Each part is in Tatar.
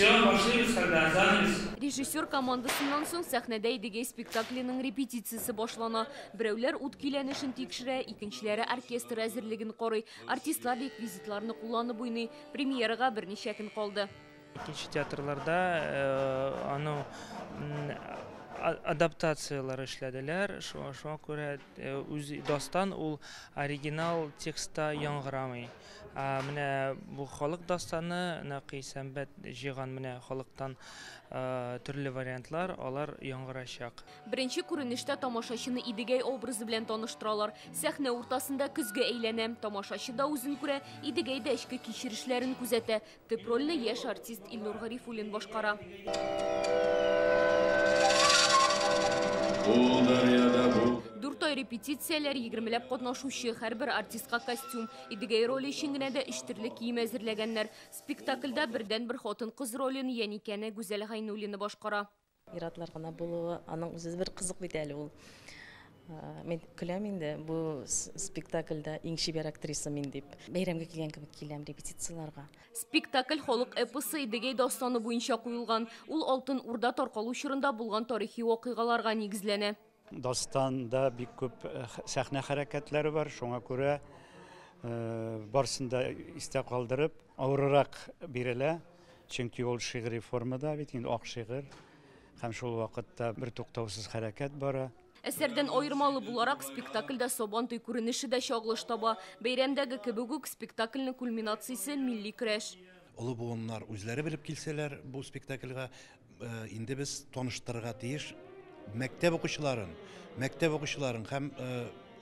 Все, башлыйбыз тогда, занавес. Режиссер командасыннан соң сәхнәдә Идегәй спектакленең репетициясе башлана. Берәүләр ут көйләнешен тикшерә, икенчеләре оркестр әзерлеген карый. Артистлар реквизитларны кулланып уйный. Премьерага берничә көн калды. Икенче театрларда аның адаптацияләр эшләделәр. Шуңа күрә үз дастан ул оригинал текстта яңгырамый. Ә менә бу халык дастаны, Нәкый Сәнбәт җыйган менә халыктан төрле вариантлар, алар яңгырачак. Беренче күренештә тамашачыны Идегәй образы белән таныштыралар. Сәхнә уртасында көзгә әйләнә. Тамашачы да үзен күрә, Идегәй дә эчке кичерешләрен күзәтә. Төп рольне яшь артист Илнур Гарифуллин башкара. Дүрт ай репетицияләр, егермеләп катнашучы, һәрбер артистка костюм. Идегәй роле өчен генә дә өч төрле кием әзерләгәннәр. Спектакльдә бердәнбер хатын-кыз ролен Яникәне Гүзәл Гайнуллина башкара. Ир-атлар гына булуы, аның үзе бер кызык бит әле ул. Мин көләм инде, бу спектакльдә иң чибәр актриса мин дип. Бәйрәмгә килгән кебек киләм репетицияләргә. Спектакль халык эпосы Идегәй дастаны буенча куелган. Ул Алтын Урда таркалу чорында булган тарихи вакыйгаларга нигезләнә. Дастанда бик күп сәхнә хәрәкәтләре бар, шуңа күрә барысын да истә калдырып, авыррак бирелә, чөнки ул шигъри формада бит инде, ак шигырь, һәм шул вакытта бер туктаусыз хәрәкәт бара. Әсәрдән аермалы буларак, спектакльдә Сабантуй күренеше дә чагылыш таба. Бәйрәмдәге кебек үк спектакльнең кульминациясе милли көрәш. Олы буыннар үзләре белеп килсәләр бу спектакльгә, инде без таныштырырга тиеш мәктәп укучыларын, мәктәп укучыларын һәм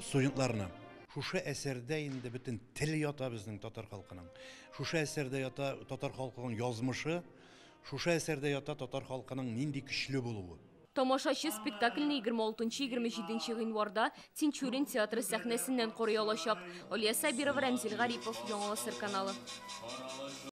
студентларны. Шушы әсәрдә инде бөтен тел ята безнең татар халкының. Шушы әсәрдә ята татар халкының язмышы, шушы әсәрдә ята татар халкының нинди көчле булуы. Тамашачы спектакльне 26-27 гыйнварда Тинчурин театры сәхнәсеннән карый алачак. Алия Сабирова, Рәмзил Гарипов, Яңа Гасыр каналы.